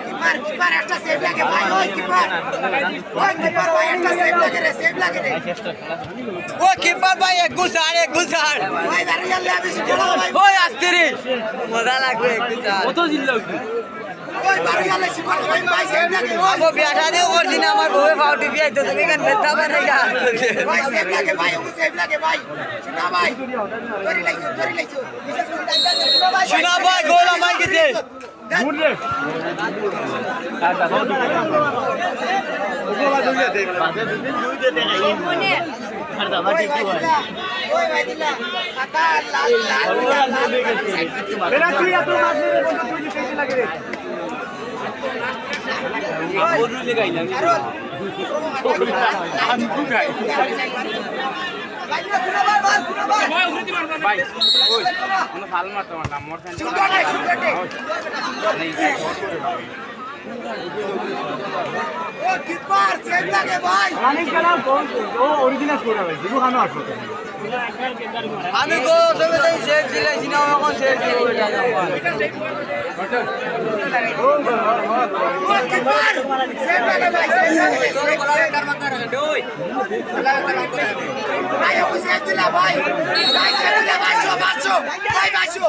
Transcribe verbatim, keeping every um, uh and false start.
Keeper, keeper, একটা সেভ লাগে ভাই, ওই কিপার, ওই কিপার ভাই, একটা সেভ লাগে রে, সেভ লাগে রে। ও কিপার ভাই, এক গুসার, এক গুসার। ভাই, দাঁড়িয়ে গেলে আমি শুধু ভাই। ওই আটত্রিশ। মজা লাগবে এক গুসার। কত জিল্লা উঠবে? ওই বারো গেলে শিকার ভাই, ভাই, সেভ লাগে, ওই। ও বিয়াটা দিয়ে করছি না, আমার বউয়ে ফাউটি বিয়াই তো তুমি কেন বেটা বানাই যা। ভাই, সেভ লাগে ভাই, ও সেভ লাগে ভাই। শোনা ভাই, ধরে লাইছো, ধরে লাইছো। শোনা ভাই, গোল আমার গেছে। ভাই, ওই, কোনো ফাল মারতে পারতাম, মোর ফ্যান। ও কিপার, সেভ লাগে ভাই। রানিং খেলা কোন? ও অরিজিনাল স্কোরার ভাই, জিরো খানো আসলো। আমি গো, তুমি তো সেভ দিলে, সিনেমা এখন সেভ দিলে, ওইটা যাও। ও কিপার, সেভ লাগে ভাই, সেভ লাগে। ভাই, ও সেভ দিলা ভাই। ভাই, সেভ দিলা ভাই, শো, ভাই, শো। ভাই, ভাই, শো।